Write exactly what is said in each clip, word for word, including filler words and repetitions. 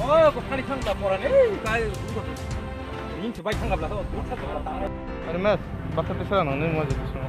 Oh, ko thani thang la pora ni, kai, ring se bai thang la, oh, dur thang la. Are mas, baksa pisa nang ni mo je pisa.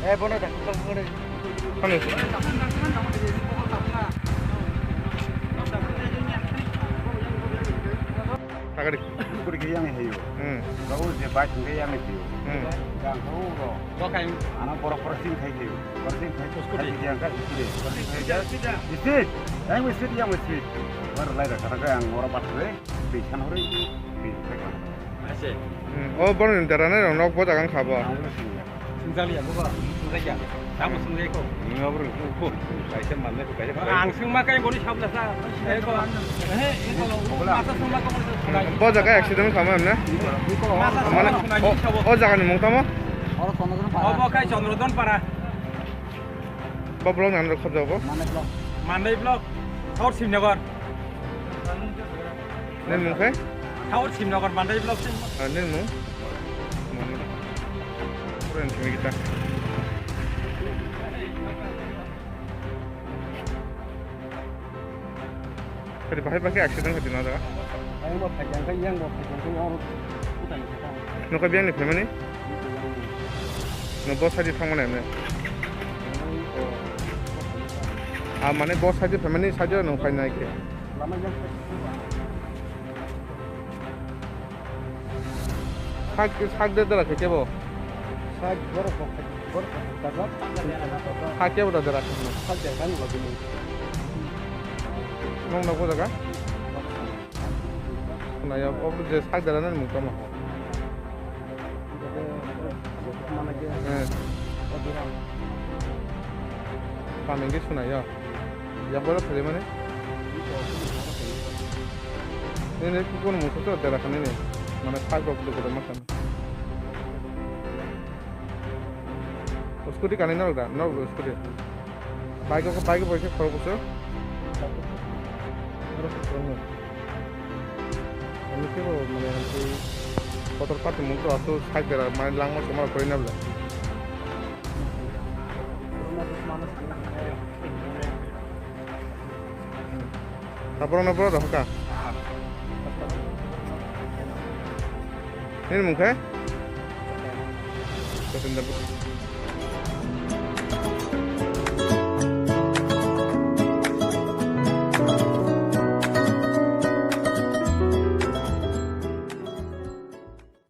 Eh, bono dah, kau kau ni. Kau ni. Tagari. Kuri ke yang heyo. Hmm. Kau je baik ke yang heyo. Hmm. Yang kau ro. Kau kain. Anak pura pura sing khai heyo. Pura sing khai. Usko khai di. Yang kan istri. Pura sing khai. Istri. Yang istri, yang istri. Baru lai dah, karena yang orang batuk deh. Di sana orang itu. Di sana. Ase. Hmm. Oh, bono ni dara nai rong nok bo jaga kha bo. Yang orang sini. Swngjaliya, bubo, swngjaliya. Tamo swngjai ko. Nini abro ko. Kaisa manne ko kaisa. Ang swngma kai boni sabla sa. Eko. Eh, eko. Masa swngma ko boni sabla. Bo jaga accident khama emne? Masa mane, swngma ko o, sabo. O jaga ni mung tamo? Oro Chandrodon Para. Obo kai Chandrodon Para. Bo block nam rok khobjago? Mandai block. Mandai block. South Simnagar. Nini mung khe? South Simnagar, Mandai block se. Ah, nini mung? Mani. Pura yang sini kita. Kadi bahai bahai accident kadi na jaga? Yang bo phai jang khe, yang bo phai jang khe, yang bo phai jang khe. Nokha biyang ni family? No bo sadi thang mana emne? Ah, mane bo sadi family sadi no phai nai khe. Sak, sak de dara khe kebo? Sak borok bo khai, borok bo khai dajak. Sak kebo da dara khe? Sak de kan lagi ni. Nong na ko jaga? Naya, obo je sak dara na mung tamo. Mana ke? Eh. Paming ke sunai ya. Yang bola phale mane? Nini kukun musa to dera khani ni. Mana sak rok de kore makan. Scooty kani nok da, nok scooty. Bike ko, bike boy ke khoro kuso. Khoro kuso. Ani ke bo mane anti kotor pati mung to asu sak dera mane langma somar kori na bla. Taborok no borok rok kha. Nini mung khe? Sachin Debbarma.